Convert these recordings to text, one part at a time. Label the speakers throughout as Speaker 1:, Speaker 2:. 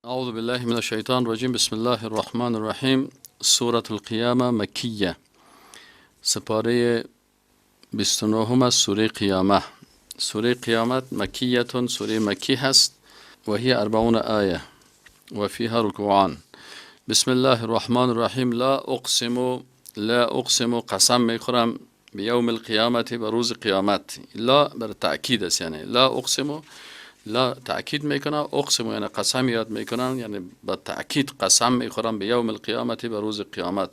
Speaker 1: اعوذ بالله من الشیطان الرجیم. بسم الله الرحمن الرحیم. سورة القیامه مکیه، سپاره 29 از سوره قیامه. سوره قیامت مکیتون، سوره مکی هست و هی 40 آیه و فیها رکوعان. بسم الله الرحمن الرحیم. لا اقسم، لا اقسم قسم میخورم، بیوم القیامت به روز قیامت. لا بر تأکید است، یعنی لا اقسم، لا تأکید میکنه، اقسم یعنی قسم یاد میکنن، یعنی با تأکید قسم میخورم، بیوم القیامت به روز قیامت.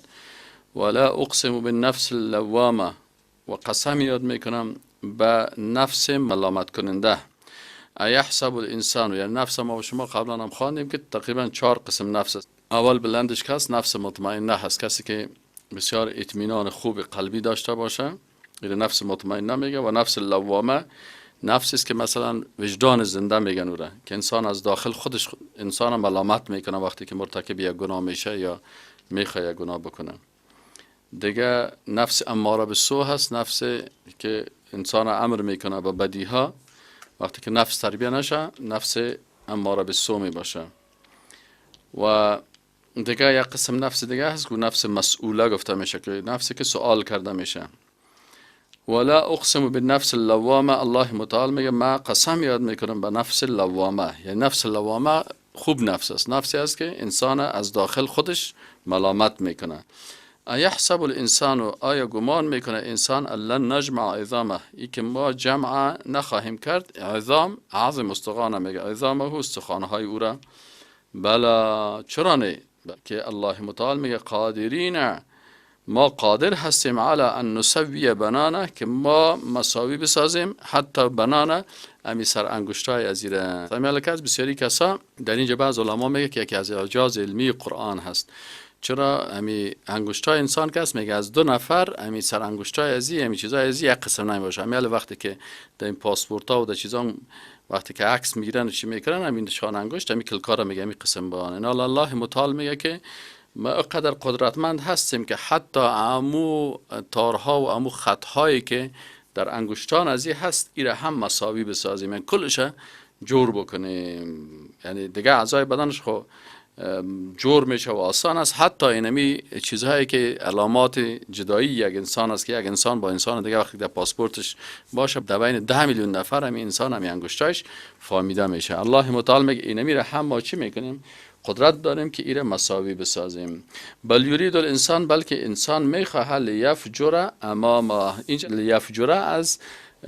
Speaker 1: ولا اقسم بالنفس اللوامه و قسم یاد میکنم به نفس ملامت کننده. ایحسب الانسان، یعنی نفس ما و شما قبلا هم خواندیم که تقریبا 4 قسم نفس است. اول بلندش کس نفس مطمئنه هست، کسی که بسیار اطمینان خوب قلبی داشته باشه، این نفس مطمئنه میگه. و نفس لوامه نفسی است که مثلا وجدان زنده میگن او را، که انسان از داخل خودش انسان ملامت میکنه وقتی که مرتکب یک گناه میشه یا میخواد یک گناه بکنه. دیگه نفس اماره به سوء هست، نفس که انسان امر میکنه به بدیها. وقتی که نفس تربیه نشه نفس اماره به سوء میباشه. و دیگه یک قسم نفس دیگه هست که نفس مسئوله گفته میشه، که نفسی که سوال کرده میشه. ولا اقسم بالنفس اللوامه، الله متعال میگه ما قسم یاد میکنم به نفس لوامه. یعنی نفس لوامه خوب نفس است، نفسی است که انسان از داخل خودش ملامت میکنه. ایحسب الانسان، آیا گمان میکنه انسان، لن نجمع عظامه، ای که ما جمع نخواهیم کرد عظام، عظم استخوانه میگه، عظامه استخوانه های او را. بلا، چرا نه، که الله متعال میگه قادرین، ما قادر هستیم علی ان نسوی بنانه، که ما مساوی بسازیم حتی بنانه، امی سر انگشتای از ایره. از بسیاری کسا در اینجا بعض علما میگه که یکی از اعجاز علمی قرآن هست. چرا امی انگشتای انسان که هست میگه از 2 نفر امی سر انگشتای ازی امی چیزای ازی یک قسم نمیباشه. امی وقتی که در این پاسپورت ها و در چیزا وقتی که عکس میگیرن و چی میکنن، همین نشان انگشت امی کلکارا میگه امی قسم بانه. نه الله متعال میگه که ما اقدر قدرتمند هستیم که حتی امو تارها و امو خطهایی که در انگشتان ازی هست ایره هم مساوی بسازیم، یعنی کلش جور بکنیم. یعنی دیگه اعضای بدنش خو جور میشه و آسان است. حتی اینمی چیزهایی که علامات جدایی یک انسان است که یک انسان با انسان دیگه وقتی در پاسپورتش باشه در بین 10 میلیون نفر همین انسان همین انگشتاش فهمیده میشه. الله متعال میگه اینمی را هم ما چی میکنیم؟ قدرت داریم که ایره مساوی بسازیم. بل یرید الانسان، بلکه انسان میخواه، لیفجر امامه. اینجا لیفجر از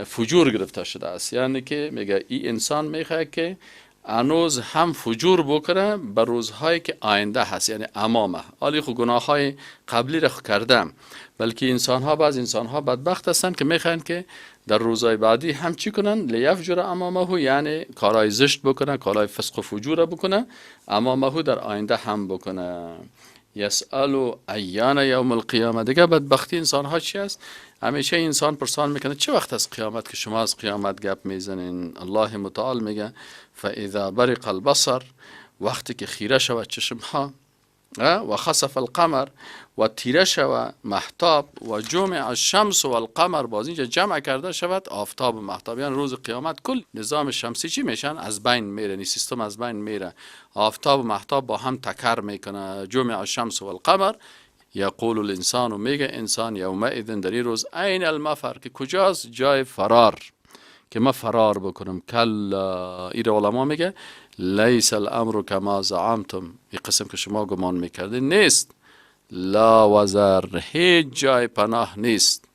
Speaker 1: فجور گرفته شده است، یعنی که میگه ای انسان میخواه که هنوز هم فجور بکنه به روزهایی که آینده هست، یعنی امامه. حالی خو گناه های قبلی را کردم، بلکه انسان ها بعض انسان ها بدبخت هستند که میخواین که در روزهای بعدی هم چی کنن؟ لیفجر امامه، یعنی کارهای زشت بکنه، کارهای فسق و فجور بکنه، امامه در آینده هم بکنه. یسأل ایان یوم القیامه. دیگه بدبختی انسان ها چی است؟ همیشه انسان پرسان میکنه چه وقت از قیامت که شما از قیامت گپ میزنین. الله متعال میگه فاذا برق البصر، وقتی که خیره شود چشم ها، و خسف القمر و تیره شود مهتاب، و جمع الشمس و القمر، باز اینجا جمع کرده شود آفتاب و مهتاب. یعنی روز قیامت کل نظام شمسی چی میشن؟ از بین میره، یعنی سیستم از بین میره، آفتاب و مهتاب با هم تکر میکنه. جمع الشمس و القمر. یقول الانسان، و میگه انسان یومئذ در این روز، این المفر، که کجاست جای فرار که ما فرار بکنم. کلا، این علما میگه لیس الامر کما زعمتم، این قسم که شما گمان میکردین نیست. لا وزر، هیچ جای پناه نیست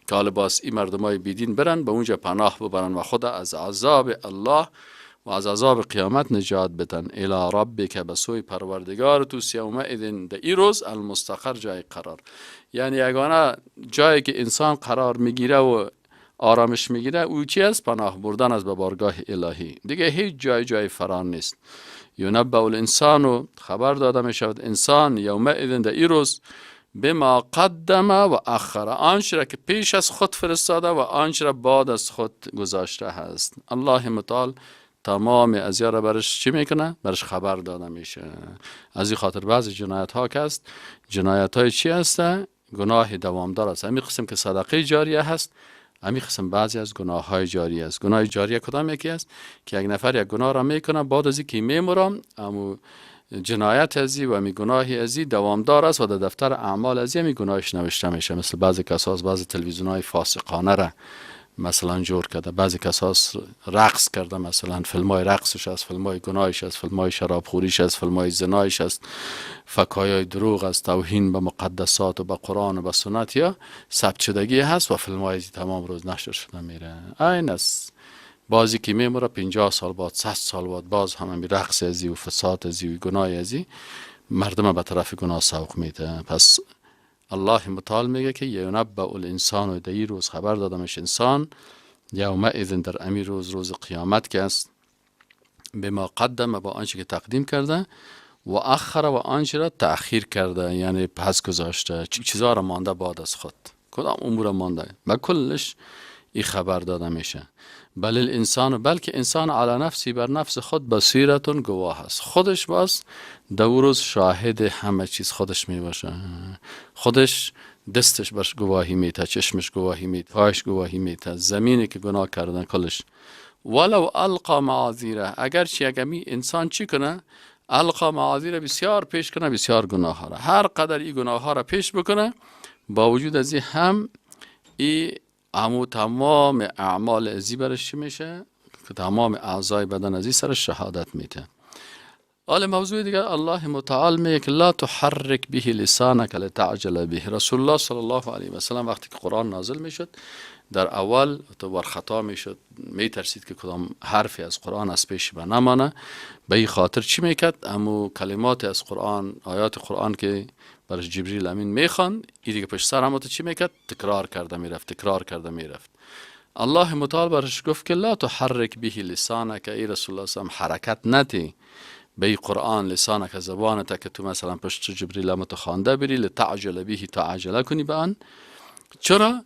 Speaker 1: که حالا باز این مردمای بیدین برن به اونجا پناه ببرن و خود از عذاب الله و از عذاب قیامت نجات بدن. الی ربک، به سوی پروردگار تو، یومئذ در این روز، المستقر، جای قرار. یعنی یگانه جایی که انسان قرار میگیره و آرامش میگیره او چی است؟ پناه بردن از به بارگاه الهی. دیگه هیچ جای جای فرار نیست. ینبأ الانسان، خبر داده می شود انسان، یومئذ در این روز، بما قدم و اخر، آنچه را که پیش از خود فرستاده و آنچه را بعد از خود گذاشته هست. الله متعال تمام از را برش چی میکنه؟ برش خبر داده میشه. از این خاطر بعضی جنایت ها که است، جنایت های چی هست؟ گناه دوامدار است. همین قسم که صدقه جاریه هست، همین قسم بعضی از گناه های جاری است. گناه جاریه کدام یکی است؟ که یک نفر یک گناه را میکنه، بعد از اینکه میمرم امو جنایت ازی و می گناهی ازی دوامدار است و در دفتر اعمال ازی می گناهش نوشته میشه. مثل بعضی کساس بعضی تلویزیون های فاسقانه را مثلا جور کرده، بعضی کساس رقص کرده، مثلا فیلم های رقصش است، فیلم های گناهش است، فیلم های شرابخوریش است، فیلم های زنایش است، فکایای دروغ است، توهین به مقدسات و به قرآن و به سنت یا ثبت شدگی هست و فیلم های تمام روز نشر شده میره. این است بازی که میموره 50 سال بعد، 100 سال بعد، باز هم رقص ازی و فساد ازی و گناه ازی مردم به طرف گناه سوق میده. پس الله متعال میگه که ینبأ الانسان، و در این روز خبر دادمش انسان، یومئذ در امی روز، روز قیامت که است، بما قدم با آنچه که تقدیم کرده، و اخر و آنچه را تأخیر کرده، یعنی پس گذاشته، چیزا را مانده بعد از خود، کدام امور مانده و کلش ای خبر داده میشه. بل الانسان، بلکه انسان، علی نفسی بر نفس خود، بصیرتون گواه است. خودش باز دو روز شاهد همه چیز خودش می باشه. خودش دستش برش گواهی میته، چشمش گواهی میته، پایش گواهی میته، زمینی که گناه کردن کلش. ولو القا معاذیره، اگر چی اگر می انسان چی کنه، القا معاذیره بسیار پیش کنه، بسیار گناه ها را، هر قدر ای گناه ها را پیش بکنه، با وجود از هم ای امو تمام اعمال ازی برش چی میشه که تمام اعضای بدن ازی سر شهادت میده. حال موضوع دیگر، الله متعال میگه که لا تحرک به لسانک لتعجل به. رسول الله صلی الله علیه و سلم وقتی که قرآن نازل میشد، در اول تو بار خطا میشد، میترسید که کدام حرفی از قرآن از پیش به نمانه. به این خاطر چی میکرد؟ امو کلمات از قرآن، آیات قرآن که برش جبریل امین میخوان، ای دیگه پشت سر هم چی میکرد؟ تکرار کرده میرفت، تکرار کرده میرفت. الله متعال برش گفت که لا تحرک به لسانک، ای رسول الله صلی حرکت نتی به قرآن، لسانک زبانت، که تو مثلا پشت جبریل هم خوانده بری، لتعجل به تعجله کنی به آن. چرا؟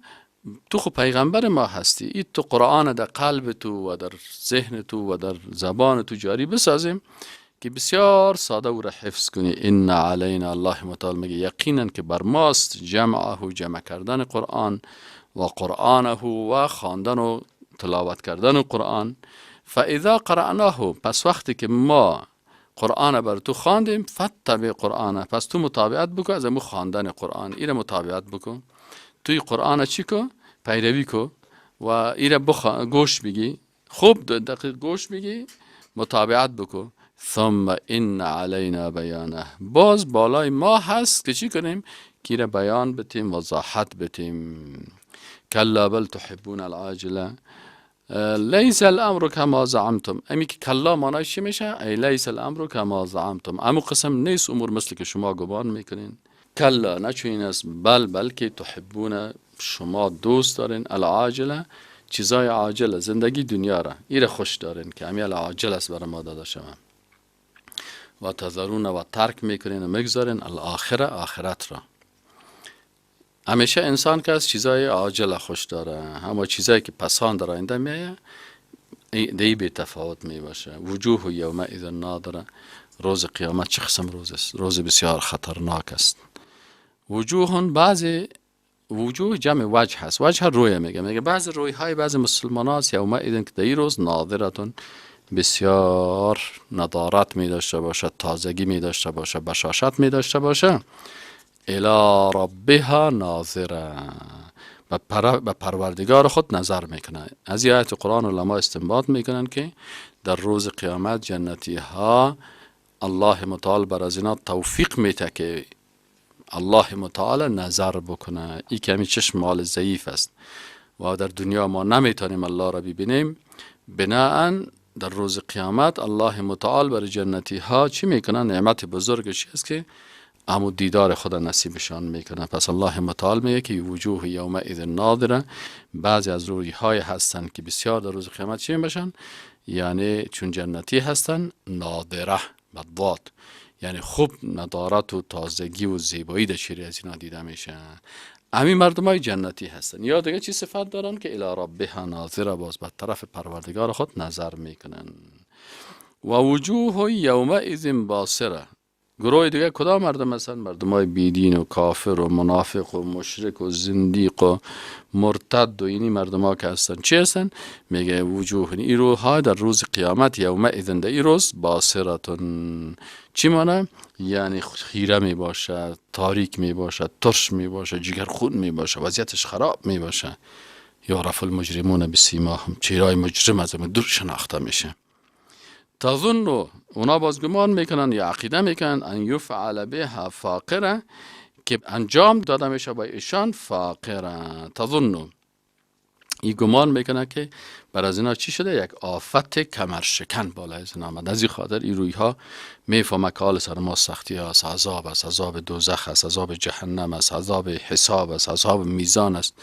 Speaker 1: تو خو پیغمبر ما هستی، ای تو قرآن در قلب تو و در ذهن تو و در زبان تو جاری بسازیم که بسیار ساده او را حفظ کنی. ان علینا، الله متعال میگه یقینا که بر ماست، جمعه جمع کردن قرآن، و قرآنه و خواندن و تلاوت کردن قرآن. فاذا قرأناه، پس وقتی که ما قرآن بر تو خواندیم، فتبع قرآن، پس تو متابعت بکن از امو خواندن قرآن، ایره متابعت بکن، توی قرآن چی کو؟ پیروی کو و ایره گوش بگی، خوب دقیق گوش بگی، متابعت بکن. ثم ان علینا بیانه، باز بالای ما هست که چی کنیم؟ که ایره بیان بتیم، وضاحت بتیم. کلا بل تحبون العاجله لیس الامر کما زعمتم. امی که کلا معنیش چی میشه؟ ای لیس الامر کما زعمتم، امو قسم نیست امور مثل که شما گمان میکنین. کلا نه چنین است، بل بلکه تحبون شما دوست دارین، العاجله چیزای عاجله، زندگی دنیا را ایره خوش دارین که امی العاجل است برای ما داده شما. و تذرون و ترک میکنین و میگذارین، الاخره آخرت را. همیشه انسان که از چیزای عاجل خوش داره، اما چیزایی که پسان در آینده میایه دی بی تفاوت می باشه. وجوه یومئذ ناظره، روز قیامت چه قسم روز است؟ روز بسیار خطرناک است. وجوه، بعضی وجوه جمع وجه هست، وجه روی میگه، میگه بعضی روی های بعضی مسلمان هاست یومئذ که در روز، ناظرتون بسیار نضارت می داشته باشه، تازگی می داشته باشه، بشاشت می داشته باشه. الی ربها ناظره، به پروردگار خود نظر میکنه. از آیت قرآن علما استنباط میکنن که در روز قیامت جنتی ها الله متعال بر از اینا توفیق میده که الله متعال نظر بکنه. ای که چشم مال ضعیف است و در دنیا ما نمیتونیم الله را ببینیم، بناءً در روز قیامت الله متعال بر جنتی ها چی میکنه؟ نعمت بزرگش است که امو دیدار خدا نصیبشان میکنه. پس الله متعال میگه که وجوه یومئذ ناظره، بعضی از روی های هستن که بسیار در روز قیامت چی میشن؟ یعنی چون جنتی هستن، ناظره بالضاد، یعنی خوب نضارت و تازگی و زیبایی در چهره از اینا دیده میشه. همین مردم های جنتی هستن. یا دیگه چی صفت دارن؟ که الی ربها ناظره، باز به طرف پروردگار خود نظر میکنن. و وجوه یومئذ باسره، گروه دیگه کدام مردم هستن؟ مردم های بیدین و کافر و منافق و مشرک و زندیق و مرتد و اینی مردم ها که هستن چی هستن؟ میگه وجوه، این روح ها در روز قیامت، یومئذ، در این روز، باسرة، چی مانه؟ یعنی خیره می باشه، تاریک می باشه، ترش می باشه، جگر خون می باشه، وضعیتش خراب می باشه. یعرف المجرمون بسیماهم، چهرهای مجرم از دور شناخته میشه. تظن، اونا باز گمان میکنن یا عقیده میکنن، ان یفعل بها فاقره، که انجام داده میشه با ایشان فاقره. تظن، این گمان میکنه که بر از اینا چی شده؟ یک آفت کمرشکن بالا از اینا آمد. از این خاطر این روی ها میفهمه که حال سر ما سختی هست، عذاب است، عذاب دوزخ است، عذاب جهنم است، عذاب حساب است، عذاب میزان است.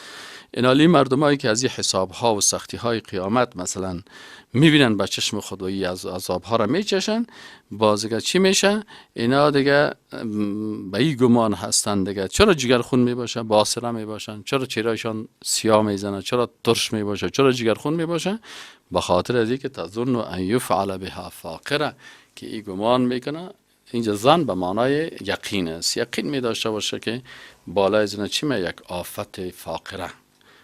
Speaker 1: اینالی مردمایی که از این حساب ها و سختی های قیامت مثلا میبینن با چشم خود و از عذاب ها را میچشن، باز دیگه چی میشه؟ اینا دیگه به این گمان هستن دیگه. چرا جگر خون میباشه؟ باسره میباشن. چرا چهرهشان سیاه میزنه؟ چرا ترش میباشه؟ چرا جگر خون میباشه؟ به خاطر از اینکه تظن ان یفعل بها فاقره، که این گمان میکنه. اینجا ظن به معنای یقین است. یقین می داشته باشه که بالای از چی می؟ یک آفت فاقره.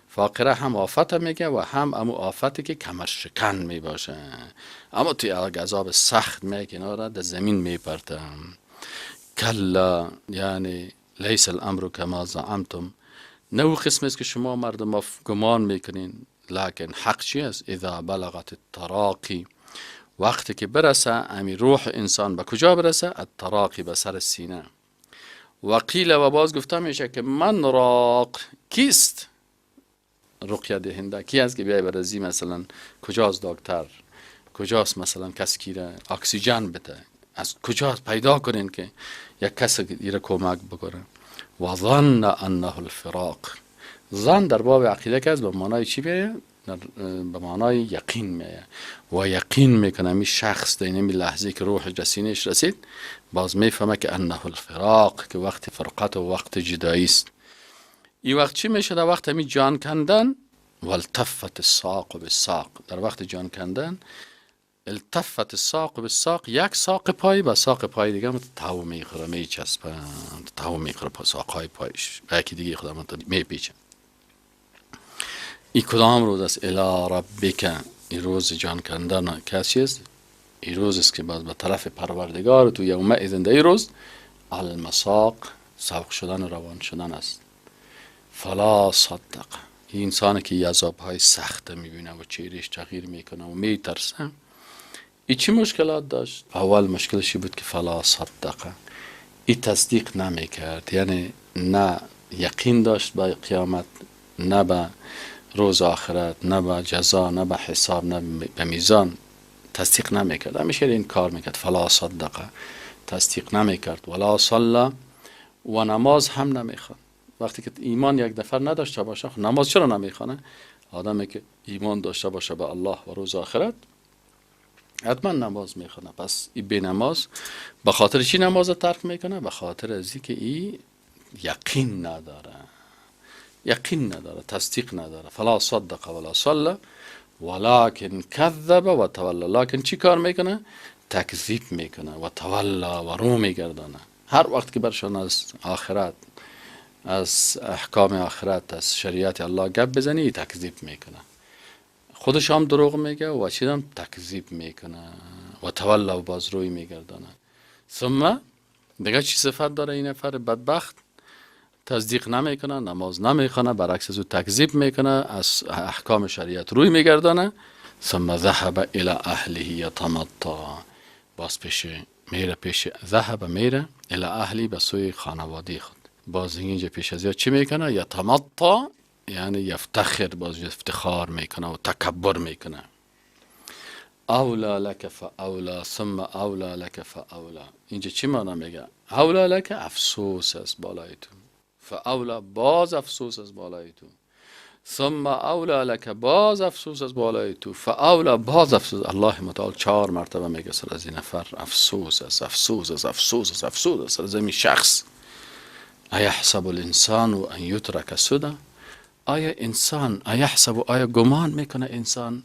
Speaker 1: فاقره هم آفت میگه و هم امو آفتی که کمر شکن می باشه، اما توی عذاب سخت می که اینا را در زمین می پرته. کلا، یعنی لیس الامر کما زعمتم، نه او قسم است که شما مردم گمان میکنین. لکن حق چی است؟ اذا بلغت التراقی، وقتی که برسه امی روح انسان، به کجا برسه؟ التراقی، به سر سینه. وقیل، و باز گفته میشه که من راق، کیست رقیه دهنده؟ کی است که بیای برزی مثلا کجاست دکتر، کجاست مثلا کسی که اکسیژن بده؟ از کجا پیدا کنین که یک کسی را کمک بکنه؟ و ظن انه الفراق. ظن در باب عقیده که از به معنای چی بیایه؟ به معنای یقین میایه و یقین میکنه می شخص در این لحظه که روح به سینهش رسید، باز میفهمه که انه الفراق، که وقت فرقت و وقت جدایی است. این وقت چی میشه؟ در وقت همی جان کندن، والتفت الساق بالساق، در وقت جان کندن، التفت الساق بالساق، یک ساق پای به ساق پای دیگه تاو میخوره، میچسبه، تاو میخوره، پا ساق های پایش به یکی دیگه خودم میپیچه. این کدام روز است؟ الی ربک، این روز جان کندن کسی است، این روز است که باز به طرف پروردگار تو، یومئذ، در این روز، المساق، سوق شدن و روان شدن است. فلا صدق، این انسانی که عذاب های سخت میبینه و چهرهش تغییر میکنه و میترسه، ای چی مشکلات داشت؟ اول مشکلش بود که فلا صدق، ای تصدیق نمیکرد، یعنی نه یقین داشت به قیامت، نه به روز آخرت، نه به جزا، نه به حساب، نه به میزان. تصدیق نمیکرد، همیشه این کار میکرد. فلا صدق، تصدیق نمیکرد، ولا صلى، و نماز هم نمیخوان. وقتی که ایمان یک نفر نداشته باشه، خب نماز چرا نمیخوانه؟ آدمی که ایمان داشته باشه به الله و روز آخرت، حتما نماز میخونه. پس ای بی نماز به خاطر چی نماز ترک میکنه؟ به خاطر از که ای یقین نداره، یقین نداره، تصدیق نداره. فلا صدق ولا صلى ولكن كذب وتولى. لکن چی کار میکنه؟ تکذیب میکنه و تولی، و رو میگردانه. هر وقت که برشان از آخرت، از احکام آخرت، از شریعت الله گپ بزنی، تکذیب میکنه. خودش هم دروغ میگه و چیزم تکذیب میکنه. و تولی، و باز روی میگردانه. ثم، دیگه چی صفت داره این نفر بدبخت؟ تصدیق نمیکنه، نماز نمیخونه، برعکس از او تکذیب میکنه، از احکام شریعت روی میگردانه. ثم ذهب الى اهله یتمطی، باز پیش میره، پیش ذهب میره، الى اهله، به سوی خانواده خود. باز اینجا پیش از چی میکنه؟ یتمطی یعنی یفتخر، باز افتخار میکنه و تکبر میکنه. اولی لک فاولی ثم اولی لک فاولی. اینجا چی معنا میگه؟ اولی لک، افسوس است بالای تو، فاولی، باز افسوس از بالای تو، ثم اولی لک، باز افسوس از بالای تو، فاولی، باز افسوس. الله متعال چهار مرتبه میگه سر از این نفر افسوس است، افسوس است، افسوس است، افسوس است از این شخص. ایحسب الانسان ان یترک سدی؟ آیا انسان، ایحسب، آیا گمان میکنه انسان،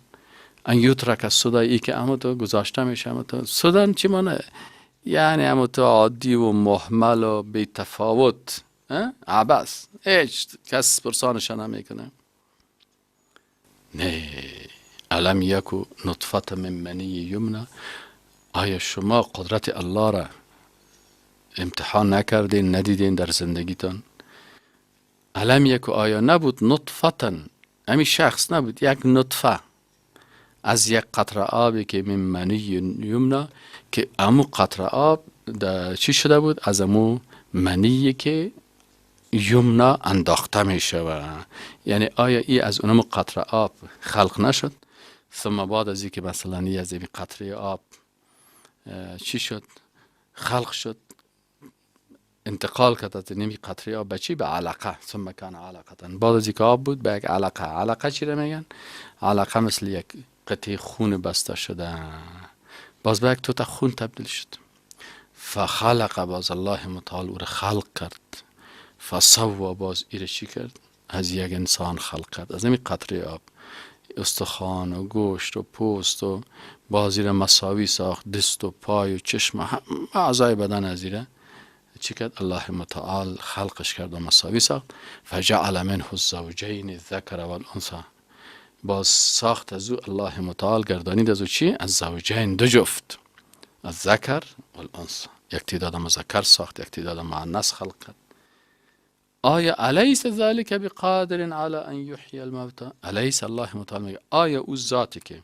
Speaker 1: ان یترک سدی، ای که اما تو گذاشته میشه اما تو سدی چی معنی؟ یعنی همو تو عادی و مهمل و بی تفاوت، عبث، هیچ کس پرسانش نمیکنه. نه، الم یکو نطفه من منی یمنا، آیا شما قدرت الله را امتحان نکردین، ندیدین در زندگیتان؟ الم یکو، آیا نبود نطفه، امی شخص نبود یک نطفه از یک قطره آبی که من منی یمنا، که امو قطره آب چی شده بود؟ از امو منی که یمنا انداخته می شود. یعنی آیا ای از اونمو قطره آب خلق نشد؟ ثم بعد از اینکه مثلا ای از این قطره آب چی شد؟ خلق شد، انتقال کرد از نمی قطره آب به چی؟ به علقه. ثم کان علقه، بعد از اینکه آب بود به یک علقه. علقه چی رو میگن؟ علقه مثل یک قطعه خون بسته شده، باز به یک توته خون تبدیل شد. فخلق، باز الله متعال او را خلق کرد. فسوا، باز ایره چی کرد؟ از یک انسان خلق کرد، از نمی قطره آب، استخوان و گوشت و پوست و باز ایره مساوی ساخت، دست و پای و چشم، همه اعضای بدن از ایره چی کرد؟ الله متعال خلقش کرد و مساوی ساخت. فجعل منه الزوجین الذکر والانثى، باز ساخت از او الله متعال، گردانید از او چی؟ از زوجین، دو جفت، الذکر والانثى، یک تعداد مذکر ساخت، یک تعداد مؤنث خلق کرد. آیا الیس ذلك بقادر على ان یحیی الموتى؟ الیس، الله متعال میگه آیا او ذاتی که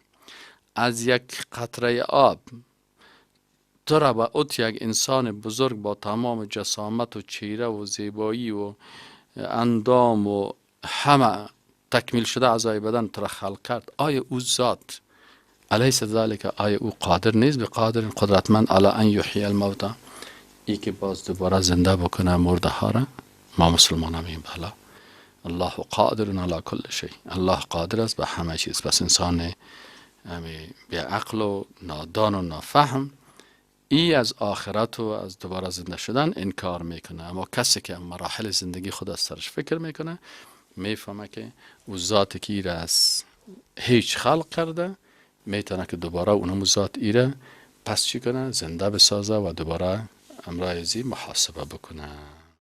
Speaker 1: از یک قطره آب تو را به اوت یک انسان بزرگ با تمام جسامت و چهره و زیبایی و اندام و همه تکمیل شده اعضای بدن تو را خلق کرد، آیا او ذات الیس ذلك، آیا او قادر نیست؟ به قادر، قدرتمند، علی ان یحیی الموتى، ای که باز دوباره زنده بکنه مرده ها را؟ ما مسلمان میگیم بله، الله قادر علی کل شیء، الله قادر است به همه چیز. پس انسان بی عقل و نادان و نافهم ای از آخرت و از دوباره زنده شدن انکار میکنه، اما کسی که مراحل زندگی خود از سرش فکر میکنه میفهمه که او ذات که ایره از هیچ خلق کرده میتونه که دوباره اونم ذات ایره پس چی کنه؟ زنده بسازه و دوباره امرای ازی محاسبه بکنه.